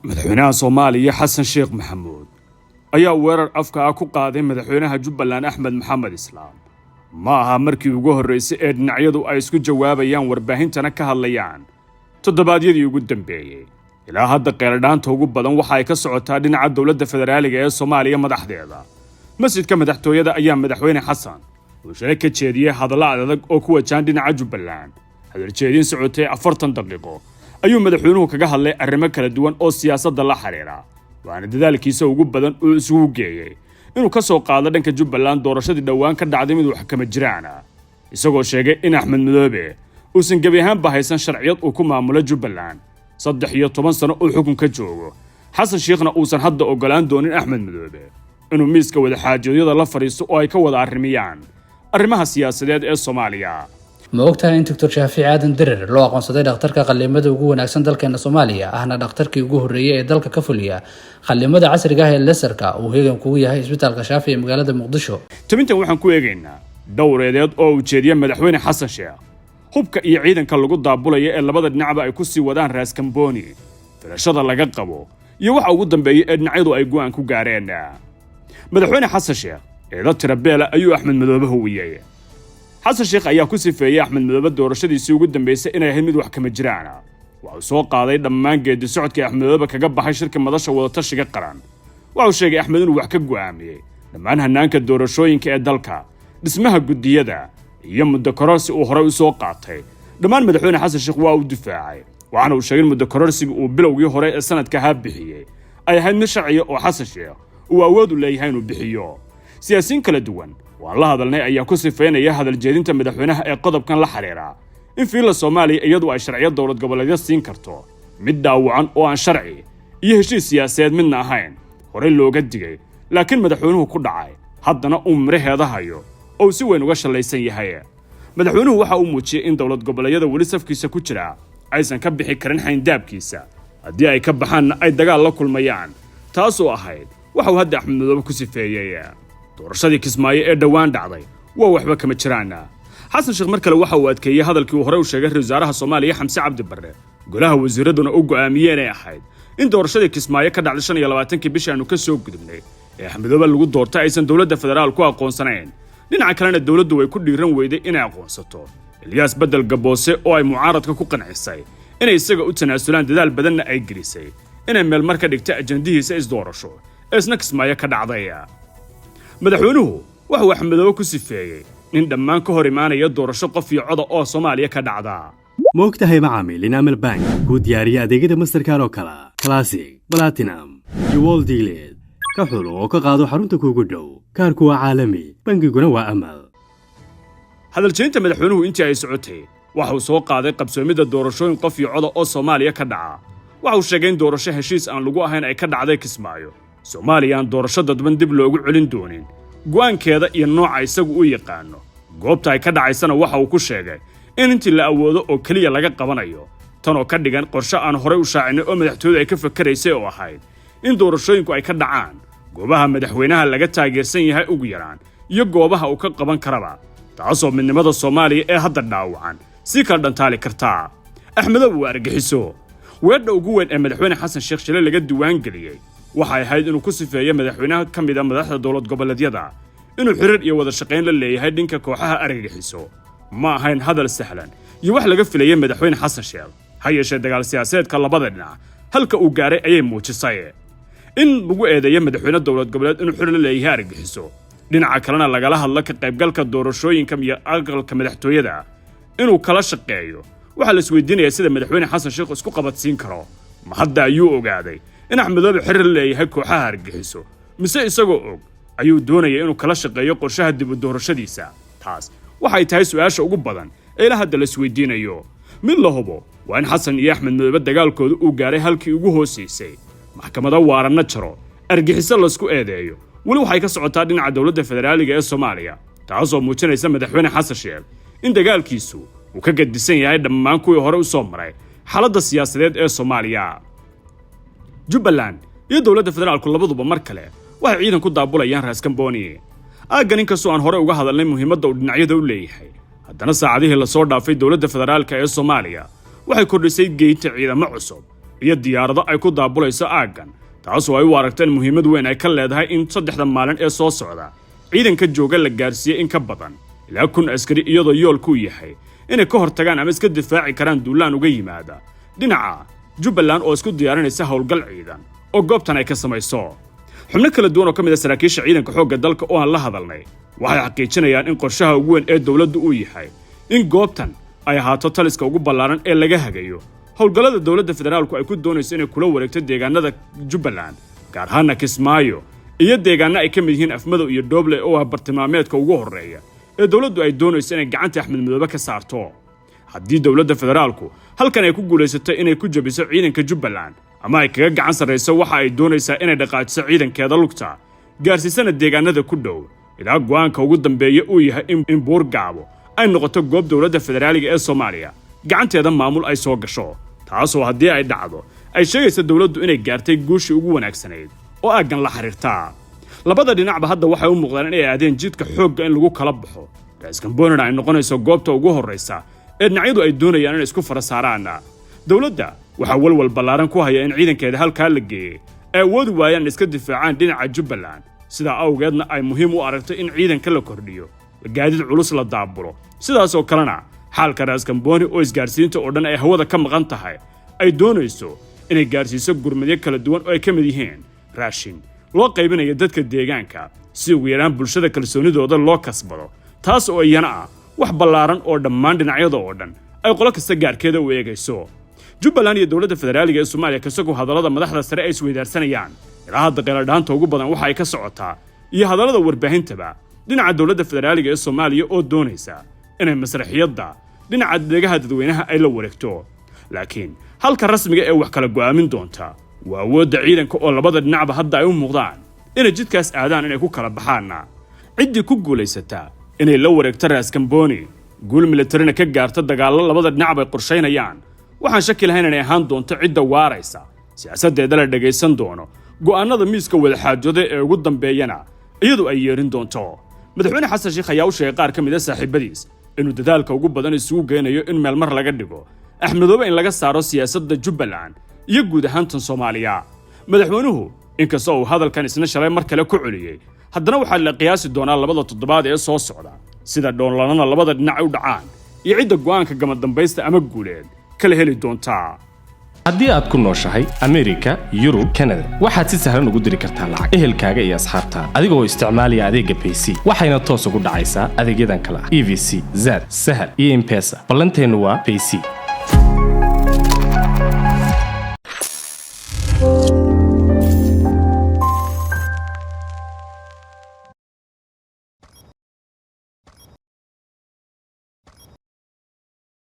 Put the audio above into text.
Madaxweynaha Soomaaliya Xasan Sheekh Maxamuud ayaa weerar afka ah ku qaaday madaxweynaha Jubbaland Axmed Maxamed Islaam. Ma aha markii ugu horraysay ee dhinacyadu ay isku jawaabayaan, warbaahintana ka hadlayaan toddobaadyadii ugu dambeeyey. Ilaa hadda qeeladhaanta ugu badan waxa ay ka socotaa dhinaca dowladda federaaliga ee Soomaaliya madaxdeeda. Masjidka madaxtooyada ayaa madaxweyne Xasan uu shalay ka jeediyey hadallo adag oo ku wajahan dhinaca Jubbaland. Hadaljeedin socotay 40 daqiiqo ayuu madaxweynuhu kaga hadlay arrimo kala duwan oo siyaasadda la xidhiidha, waana dadaalkiisa ugu badan uu isugu geeyey inuu ka soo qaado dhanka Jubbaland doorashadii dhowaan ka dhacday mid wax kama jiraana, isagoo sheegay in Axmed Madoobe uusan gebi ahaanba haysan sharciyad uu ku maamulo Jubbaland 13 sano uu xukunka joogo. Xasan Shiikhna uusan hadda oggolaan doonin Axmed Madoobe inuu miiska wadaxaajoodyada la fadhiisto oo ay ka wada arrimiyaan arrimaha siyaasadeed ee Soomaaliya. Ma ogtahay in Doctor Shaafici Aadan Dirir loo aqoonsaday dhakhtarka qalliimada ugu wanaagsan dalkeena Soomaaliya, ahna dhakhtarkii ugu horreeyay ee dalka ka fuliya qalliimada casriga ah ee laser-ka, uu heegan kugu yahay Isbitaalka Shaafi ee magaalada Muqdisho? Tabintan waxaan ku eegaynaa dhowr eedeed oo ujeediya madaxweyne Xasan Sheekh, hubka iyo ciidanka lagu daabulaya ee labada dhinacba ay ku sii wadaan Raaskamboni, filashada laga qabo iyo waxa ugu dambeeya ee dhinacyadu ay go'aan ku gaareen. Madaxweyne Xasan Sheekh eedo tirabeela ayuu Axmed Madoobe huwiyey. Xasan Sheekh ayaa ku sifeeyey Axmed Madoobe doorashadiisii ugu dambaysay inay ahayd mid wax kama jiraana. Waxa uu soo qaaday dhammaan geedi socodkii Axmed Madoobe kaga baxay shirka Madasha Wadatashiga Qaran. Waxa uu sheegay Axmed inuu wax ka go'aamiyey dhammaan hannaanka doorashooyinka ee dalka, dhismaha guddiyada iyo muddo kororsi uu horey u soo qaatay. Dhammaan madaxweyne Xasan Sheekh waa uu difaacay, waxaana uu sheegay in muddo kororsiga uu bilowgii hore ee sanadka ahaa bixiyey ay ahayd mid sharciya oo Xasan Sheekh uu awood u leeyahay inuu bixiyo. Siyaasiyiin kala duwan waan la hadalnay ayaa ku sifaynaya hadaljeedinta madaxweynaha ee qodobkan la xidhiidha in Fiilla Soomaaliya iyadu ay sharciyo dowlad goboleedyo siin karto mid dhaawacan oo aan sharci iyo heshiis siyaasadeed midna ahayn, horey looga digay, laakiin madaxweynuhu ku dhacay, haddana uu miraheeda hayo oo uu si weyn uga shallaysan yahay. Madaxweynuhu waxa uu muujiyey in dowlad goboleedyada weli safkiisa ku jira aysan ka bixi karin xayndaabkiisa, haddii ay ka baxaanna ay dagaal la kulmayaan, taasoo ahayd waxa uu hadda Axmed Madoobe ku sifeeyey. Doorashadii Kismaayo ee dhowaan dhacday waa waxba kama jiraan. Xasan Sheekh mar kale waxa uu adkeeyey hadalkii uu horey u sheegay ra wasaaraha Soomaaliya Xamse Cabdi Barre, golaha wasiiraduna u go'aamiyeen ay ahayd in doorashadii Kismaayo ka dhacday 25-kii bishii aanu ka soo gudubnay ee Axmedoobe lagu doortay aysan dowladda federaal ku aqoonsanayn. Dhinaca kalena dowladdu way ku dhiiran weyday inay aqoonsato Ilyaas Bedel Gaboose oo ay mucaaradka ku qancisay inay isaga u tanaasulaan, dadaal badanna ay gelisay inay meelmar ka dhigta ajandihiisa isdoorasho ee isna Kismaayo ka dhacday. Madaxweynuhu waxuu Axmedoobe ku sifeeyey nin dhammaan ka hor imaanaya doorasho qof iyo coda oo Soomaaliya ka dhacda. Ma og tahay, macaamiil, in Amal Bank kuu diyaariya adeegyada Mastercard oo kale Classic, Platinum iyo World Elite? Ka xulo oo ka qaado xarunta kuugu dhow. Kaarku waa caalami, bangiguna waa Amal. Hadaljeynta madaxweynuhu intii ay socotay waxa uu soo qaaday qabsoomidda doorashooyin qof iyo coda oo Soomaaliya ka dhaca. Waxa uu sheegay in doorasho heshiis aan lagu ahayn ay ka dhacday Kismaayo, Soomaaliya aan doorasho dadban dib loogu celin doonin go'aankeeda iyo nooca isagu u yaqaano. Goobta ay ka dhacaysana waxa uu ku sheegay in intii la awoodo oo keliya laga qabanayo, tan oo ka dhigan qorshe aan horey u shaacinay oo madaxtooyadu ay ka fakaraysay oo ahayd in doorashooyinku ay ka dhacaan goobaha madaxweynaha laga taageersan yahay ugu yaraan iyo goobaha uu ka qaban karaba, taasoo midnimada Soomaaliya ee hadda dhaawacan sii kala dhantaali kartaa. Axmedow uu argaxiso. Weedha ugu weyn ee madaxweyne Xasan Sheekh shile laga diiwaangeliyey waxay ahayd inuu ku sifeeyo madaxweynaha ka mid a madaxda dowlad goboleedyada inuu xiriir iyo wada shaqayn la leeyahay dhinka kooxaha argagixiso. Ma ahayn hadal sahlan iyo wax laga filayay madaxweyne Xasan Sheekh, ha yeeshee dagaal siyaasadeedka labada dhinac halka uu gaaray ayay muujisay. In lagu eedeeyo madaxweyne dowlad goboleed inuu xiriir la leeyahay argagixiso, dhinaca kalena lagala hadlo ka qaybgalka doorashooyinka iyo aqalka madaxtooyada inuu kala shaqeeyo, waxaa la isweydiinayaa sida madaxweyne Xasan Sheekh isku qabadsiin karo. Ma hadda ayuu ogaaday in Axmedoobe xiriir la leeyahay kooxaha argagixiso, mise isagoo og ayuu doonaya inuu kala shaqeeyo qorshaha dib u doorashadiisa? Taas waxay tahay su-aasha ugu badan ee ila hadda la isweydiinayo. Mid la hubo waa in Xasan iyo Axmed Madoobe dagaalkooda uu gaaray halkii ugu hoosaysay. Maxkamado waaranna jaro, argixiso laysku eedeeyo weli waxay ka socotaa dhinaca dowladda federaaliga ee Soomaaliya, taasoo muujinaysa madaxweyne Xasan Sheekh in dagaalkiisu uu ka gadisan yahay dhammaan kuwii hore u soo maray xaaladda siyaasadeed ee Soomaaliya. Jubbaland iyo dowladda federaalku labaduba mar kale waxay ciidan ku daabulayaan Raaskamboni. Aaggan inkastoo aan horey uga hadalnay muhiimadda uu dhinacyada u leeyahay, haddana saacadihii lasoo dhaafay dowladda federaalka ee Soomaaliya waxay kordhisay geynta ciidamo cusub. Iyo diyaarado ay ku daabulayso aaggan, taasoo ay u aragto in muhiimad weyn ay ka leedahay in 3da maalin ee soo socda ciidanka jooga la gaarsiiyey in ka badan ilaa 1000 askari, iyadoo yoolkuu yahay inay ka hortagaan ama iska difaaci karaan duulaan uga yimaada dhinaca Jubbaland oo isku diyaarinaysa howlgal ciidan oo goobtan ay ka samayso. Xubno kala duwan oo ka mid ah saraakiisha ciidanka xoogga dalka oo aan la hadalnay waxay xaqiijinayaan in qorshaha ugu weyn ee dowladdu uu yahay in goobtan ay ahaato taliska ugu ballaaran ee laga hagayo howlgallada dowladda federaalku ay ku doonayso inay kula wareegto deegaanada Jubbaland, gaar ahaana Kismaayo iyo deegaano ay ka mid yihiin Afmadow iyo Dhoble, oo ah bartilmaameedka ugu horreeya ee dowladdu ay doonayso inay gacanta Axmed Madoobe ka saarto. Haddii dowladda federaalku halkan ay ku guulaysato inay ku jabiso ciidanka Jubbaland ama ay kaga gacan sarrayso, waxa ay doonaysaa inay dhaqaajiso ciidankeeda lugta, gaarsiisana deegaanada ku dhow, ilaa go'aanka ugu dambeeya uu yahay in Buurgaabo ay noqoto goob dowladda federaaliga ee Soomaaliya gacanteeda maamul ay soo gasho, taasoo haddii ay dhacdo ay sheegaysa dowladdu inay gaartay guushii ugu wanaagsanayd oo aaggan la xiriirta. Labada dhinacba hadda waxay u muuqdaan inay aadeen jidka xoogga in lagu kala baxo, Raaskamboonina ay noqonayso goobta ugu horraysa ee dhinacyadu ay doonayaan inay isku fara saaraan. Dowladda waxaa walwal ballaaran ku haya in ciidankeeda halkaa la geeyey ay awoodi waayaan iska difaacaan dhinaca Jubbaland, sidaa awgeedna ay muhiim u aragto in ciidanka la kordhiyo, gaadiid culus la daabulo. Sidaas oo kalena xaalka Raaskambooni oo isgaarsiinta oo dhan ay hawada ka maqan tahay, ay doonayso inay gaarsiiso gurmadyo kala duwan oo ay ka mid yihiin raashin loo qaybinayo dadka deegaanka, si ugu yaraan bulshada kalsoonidooda loo kasbado, taas oo iyana ah wax ballaaran oo dhammaan dhinacyada oo dhan ay qolo kasta gaarkeeda u eegayso. Jubbaland iyo dowladda federaaliga ee Soomaaliya, kasagoo hadallada madaxda sare ay isweydaarsanayaan, ilaa hadda qeeladhaanta ugu badan waxa ay ka socotaa iyo hadallada warbaahintaba dhinaca dowladda federaaliga ee Soomaaliya oo doonaysa inay masraxiyadda dhinaca dhegaha dadweynaha ay la wareegto. Laakiin halka rasmiga ee wax kala go'aamin doonta waa awoodda ciidanka, oo labada dhinacba hadda ay u muuqdaan inay jidkaas aadaan inay ku kala baxaanna. Ciddii ku guulaysataa inay la wareegto Raaskambooni, guul militarina ka gaarto dagaallo labada dhinac bay qorshaynayaan, waxaan shaki lahayn inay ahaan doonto cidda waaraysa, siyaasaddeeda la dhagaysan doono, go'aannada miiska wadaxaajooda ee ugu dambeeyana iyadu ay yeerin doonto. Madaxweyne Xasan Sheikh ayaa u sheegay qaar ka mid ah saaxiibadiis inuu dadaalka ugu badan isugu geynayo in meelmar laga dhigo Axmedoobe, in laga saaro siyaasadda Jubbaland iyo guud ahaan tan Soomaaliya. Madaxweynuhu inkasta uu hadalkan isna shalay mar kale ku celiyey, haddana waxaa la qiyaasi doonaa 2da toddobaad ee soo socda sida dhoonlanana labada dhinac u dhacaan iyo cidda go'aanka gamadambaysta ama guuleed kala heli doontaa. Haddii aad ku nooshahay Amerika, Yurub, Kanada, waxaad si sahlan ugu diri kartaa lacag ehelkaaga iyo asxaabtaada adigoo isticmaalaya adeegga Bayc, waxayna toos ugu dhacaysaa adeegyadan kale ah EVC, Zaad, Sahal iyo M-Pesa. Ballanteennu waa Bayc.